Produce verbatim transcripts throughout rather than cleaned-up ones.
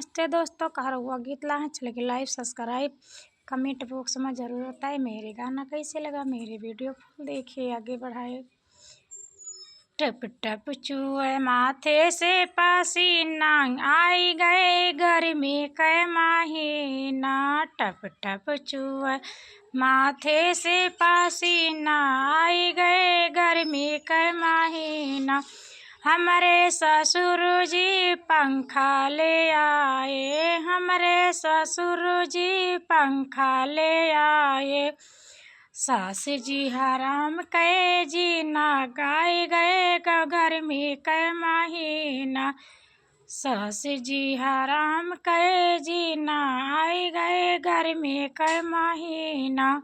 नमस्ते दोस्तों, का रउआ गीत लाए हैं, चले के like, subscribe, comment box में जरूर बताए। मेरे गाना कैसे लगा, मेरे video full देखिए, आगे बढ़ाए। टप टप चुए माथे से पसीना, आई गए गर्मी के महीना। टप टप चुए माथे से पसीना, आई गए गर्मी के महीना। हमरे ससुर जी पंखा ले आए, हमरे ससुर जी पंखा ले आए। सास जी हराम कै जीना, आई गए ग-, गर्मी के महीना। सास जी हराम कै जीना, आई गए गर्मी के महीना।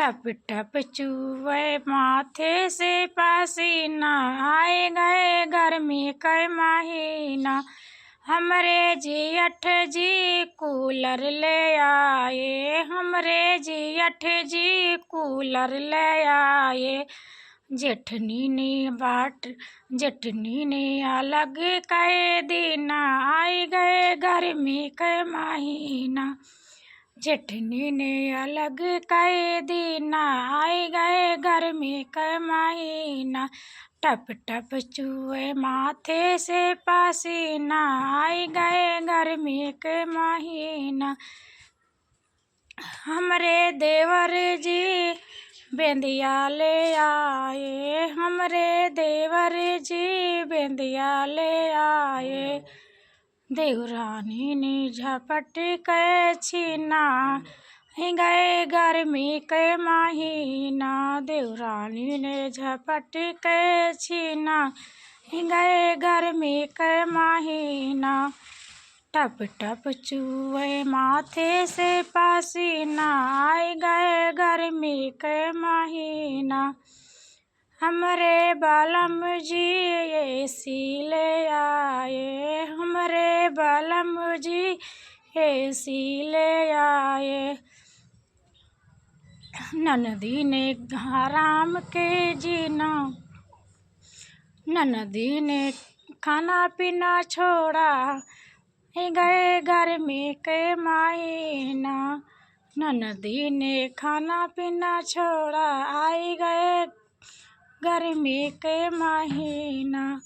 टप टप चुए माथे से पसीना, आई गए गर्मी के महीना। हमरे जेठ जी cooler ले आए, हमरे जेठ जी cooler ले आए। जेठनी ने बाट, जेठनी ने अलग कै दीना, आई गए गर्मी के महीना। जेठनी ने अलग कै दीना, आई गए गर्मी के महीना। टप टप चुए माथे से पसीना, आई गए गर्मी के महीना। हमरे देवर जी बेंदिया ले आए, हमरे देवर जी बेंदिया ले आए। देवरानी ने झपट के छीना, आई गए गर्मी के महीना। देवरानी ने झपट के छीना, आई गए गर्मी के महीना। टप टप चुए माथे से पसीना, आई गए गर्मी के महीना। हमरे बलम जी AC ले आए, हमरे बलम जी AC ले आए। ननदी ने हराम कै जीना, ननदी ने खाना पीना छोड़ा, आई गए गर्मी के महीना। ननदी ने खाना पीना छोड़ा, आई गए गर्मी के महीना।